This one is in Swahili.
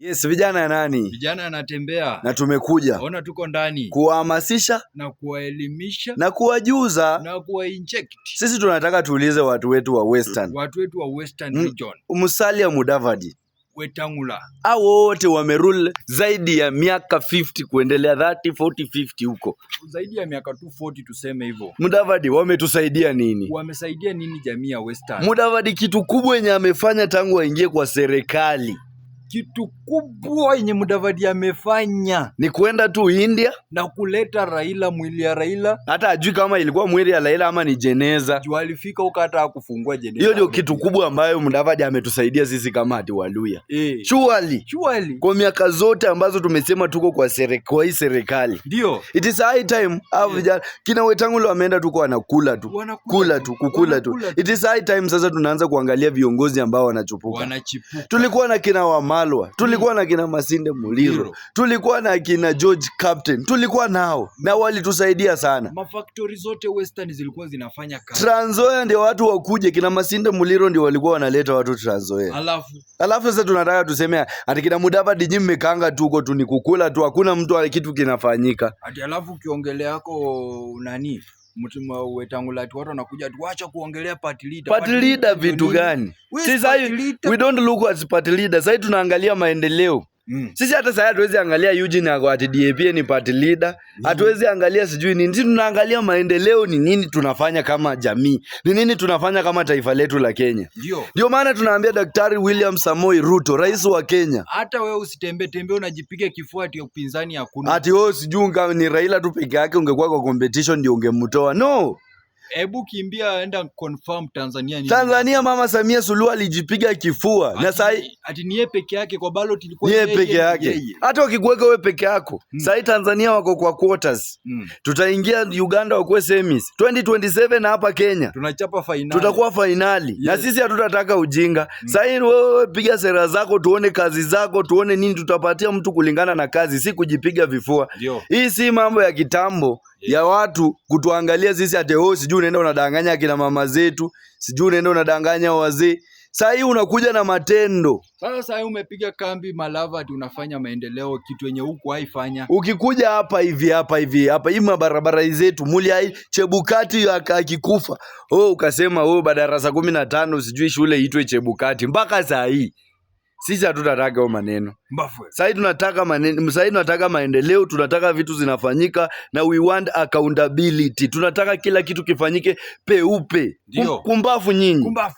Yes, vijana ya nani? Vijana anatembea. Na tumekuja Ona tuko ndani kuwahamasisha na kuwaelimisha na kuwajuza. Na kuwa-inject. Sisi tunataka tuulize watu wetu wa Western, watu wetu wa Western Region, Musalia Mudavadi, Wetangula, hao wote wamerule zaidi ya miaka 50 kuendelea, 30, 40, 50 huko. Zaidi ya miaka 240 tuseme hivyo. Mudavadi wametusaidia nini? Wamesaidia nini jamii ya Western? Mudavadi kitu kubwa yenye amefanya tangu aingie kwa serikali, Kitu kubwa yenye Mudavadi amefanya ni kuenda tu India, na kuleta Raila, mwili ya Raila. Hata ajui kama ilikuwa mwili ya Raila ama ni jeneza. Juu alifika huko hata hakufungua jeneza. Hiyo ndio kitu kubwa ambayo Mudavadi ametusaidia sisi kama ati Waluya. Surely, Surely. Kwa miaka zote ambazo tumesema tuko kwa hii serikali, it is high time hao vijana kina Wetangula wameenda tu kwa wanakula tu, Wanakula kula tu. Tu, kukula tu. Wanakula tu. It is high time sasa tunaanza kuangalia viongozi ambao wanachupuka. Wanachipuka. Tulikuwa na kina Wamalwa, tulikuwa na kina Masinde Muliro, Muliro. Tulikuwa na kina George Captain, tulikuwa nao na walitusaidia sana. Mafactory zote Western zilikuwa zinafanya kazi. Trans Nzoia ndio watu wakuje, kina Masinde Muliro ndio walikuwa wanaleta watu Trans Nzoia. Alafu Alafu sasa tunataka tuseme ati kina Mudavadi nyinyi mmekaanga tu huko tu ni kukula tu, hakuna mtu kitu kinafanyika. Ati alafu ukiongelea yako nani mtu Wetangula ati watu wanakuja tu, wacha kuongelea party leader. Party leader vitu ndio nini? Gani? Wewe Sisi party sasa leader. We don't look at party leader. Sasa tunaangalia maendeleo. Sisi hata sasa hatuwezi angalia Eugene ako ati DAP ni party leader. Hatuwezi angalia sijui nini. Sisi tunaangalia maendeleo, ni nini tunafanya kama jamii. Ni nini tunafanya kama taifa letu la Kenya. Ndio maana tunaambia Daktari William Samoei Ruto, rais wa Kenya, Hata wewe usitembee tembee unajipiga kifua ati upinzani hakuna. Ati wewe sijui ni Raila tu peke yake ungekuwa kwa competition ndio ungemtoa. No. Hebu kimbia enda confirm Tanzania nini. Tanzania Mama Samia Suluhu alijipiga kifua na sai Ati ni yeye peke yake kwa ballot ilikuwa ni yeye yeye, peke yake. yeye. Hata wakikuweka wewe peke yako. Sasa Tanzania wako kwa quarters. Tutaingia Uganda wakuwe semis. 2027 hapa Kenya Tunachapa finali. tutakuwa finali. Na sisi hatutataka ujinga. Sasa hii wewe piga sera zako, tuone kazi zako, tuone nini tutapatia mtu kulingana na kazi, si kujipiga vifua. Hii si mambo ya kitambo ya watu kutuangalia sisi ati oh, sijui unaenda unadanganya akina mama zetu, sijui unaenda unadanganya wazee. Sasa hii unakuja na matendo. Sasa sasa umepiga kambi Malava ati unafanya maendeleo, kitu yenye huku haifanya. Ukikuja hapa hivi, hapa hivi, hapa hii mabarabara zetu muli hai Chebukati akikufa, oh, ukasema oh, madarasa 15 sijui shule itwe Chebukati. Mpaka saa hii sisi hatutataka hayo maneno. Mbafwe. Sasa hii tunataka maneno, sasa hii tunataka maendeleo, tunataka vitu zinafanyika na we want accountability. Tunataka kila kitu kifanyike peupe. Ndio. Kumbafu nyinyi. Kumbafu.